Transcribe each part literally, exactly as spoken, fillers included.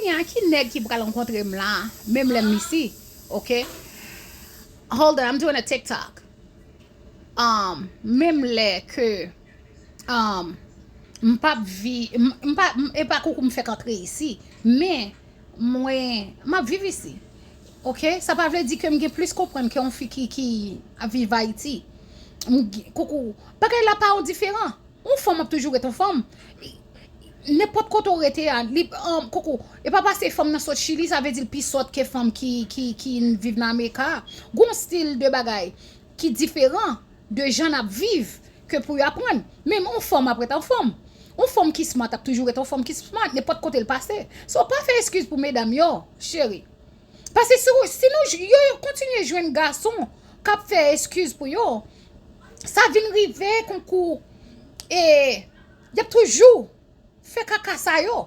Kounye a ki nèg ki pral rankontre m la, menm lè m isi, ok? Hold on, I'm doing a TikTok. Um, menm lè ke um, m p ap vi, m, m pa, m, e pa koukou m fèk antre isi, men mwen, m ap viv isi. Ok? Sa pa vle di ke m gen plis konprann ke yon fi ki, ki ap viv Ayiti. M, koukou, bagay la pa yon diferan. Yon fanm ap toujou ret yon fanm. Nenpòt kote w rete a, li, um, koukou, e pa paske fanm nan sot Chili, sa vle di l pi sòt ke fanm ki, ki, ki viv nan Amerika. Gon stil de bagay ki diferan de jan n ap viv ke pou y aprann. Men yon fanm ap ret yon fanm. Yon fanm ki smart ap toujou ret yon fanm ki smart, nenpòt kote l pase. So, pa fè eskiz pou medam yo, cheri. Paske si, si nou, yo, yo kontinye jwenn gason k ap fè eskiz pou yo, sa vin rive konkou, e, y ap toujou fè kaka sa yo.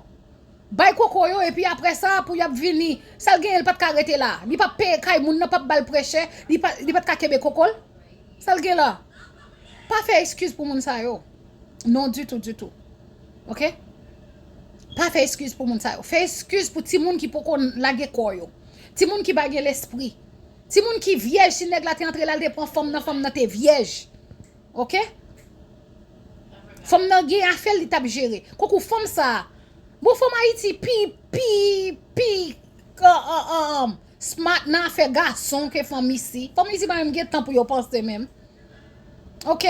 Bay koko yo, epi apre sa, pou y ap vini, sa l genyen, l pa t ka rete la. Li p ap peye kay moun nan, p ap ba l prè chè, li pa, li pa t ka kenbe koko l. Sa l gen la. Pa fè eskiz pou moun sa yo. Non, ditou, ditou. Ok? Pa fè eskiz pou moun sa yo. Fè eskiz pou timoun ki poko lage kò yo. Timoun ki pa gen lespri. Timoun ki vyèj, si nèg la te antre la, l te pran fanm nan, fanm nan te vyèj. Ok? Fanm nan gen afè l, li t ap jere. Koukou fanm sa. Bon, fanm Ayiti pi, pi, pi, uh, uh, um, smart nan afè gason ke fanm isi. Fanm isi pa menm gen tan pou yo panse menm. Ok?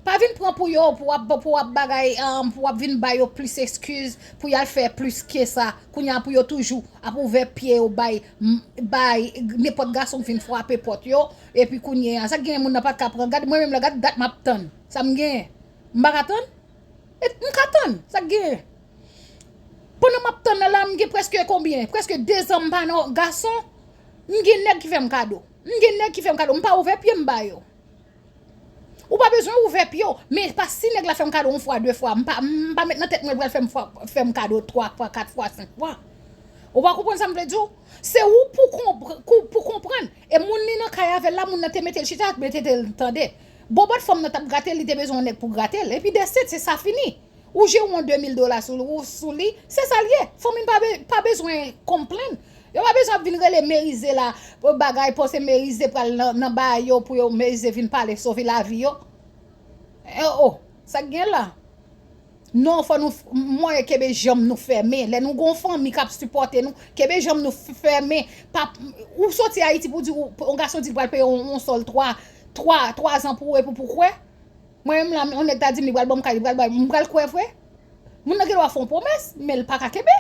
Pa vin pran pou yo, pou w ap, pou w ap bagay, um, pou w ap vin ba yo plis eskiz, pou y al fè plis ke sa. Kounye a pou yo toujou ap ouvè pye yo bay, m, bay nenpòt gason k vin frape pòt yo. Epi kounye a, sa k genyen moun nan pa t ka pran. Gad mwen menm la, gad dat m ap tann. Sa m genyen? M pa ka tann? E, m ka tann. Sa k genyen? Pandan m ap tann nan la, m gen prèske konbyen? Prèske dezan m pa nan gason. M gen nèg ki fè m kado. M gen nèg ki fè m kado. M pa ouvè pye m ba yo. Ou pa bezwen ouvè pye w, men pa si nèg la fè m kado yon fwa, de fwa, m pa, m pa met nan tèt mwen l pral fè m fwa, fè m kado twa fwa, kat fwa, senk fwa. Ou pa konprann sa m vle di w? Se ou pou konpr-, pou, pou konprann. E moun li nan kay avè l la, moun nan te mete l chita, mete l tande. Bòbòt fanm nan t ap grate l, li te bezwen yon nèg pou grate l. Epi that's it, se sa fini. Ou jere yon de mil dola sou, ou, sou li, se sa l ye. Fanmi n pa, be- pa bezwen konplenn. Yo pa bezwen ap vin rele Merize la, pou bagay, panse Merize pral nan, nan bagay yo, pou yo Merize vin pale sove lavi yo. E o, sa k gen la? Non, fò nou f- mwayen kenbe janm nou fèmen. Lè nou gon fanmi k ap sipòte nou, kenbe janm nou f- fèmen. Pa, ou soti Ayiti pou di, ou, yon gason di l pral peye yon, yon sòl twa, twa, twa zan pou ou, epi pou kwè. Mwen menm la, yon nèg ta di m li pral ban m kay, li pral bay, m pral kwè vre? Moun nan gen dwa fè yon pwomès, men l pa ka kenbe.